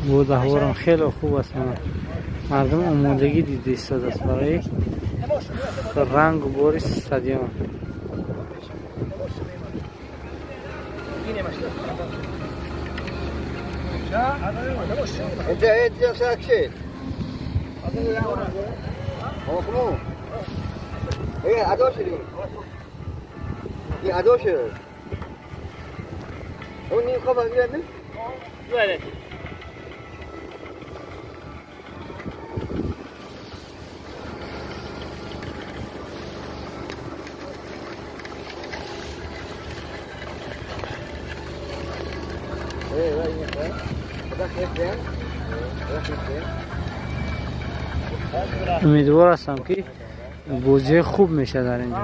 Буд аҳворам хеле хуб аст. Мардум омодагӣ дида истодааст барои рангу бори стадион. انت ايه ساكشين هو ايه عدوش اليوم ايه عدوش هو ني خبر جامد. Умедвор ҳастам, ки бозиҳои хуб мешавад дар инҷо.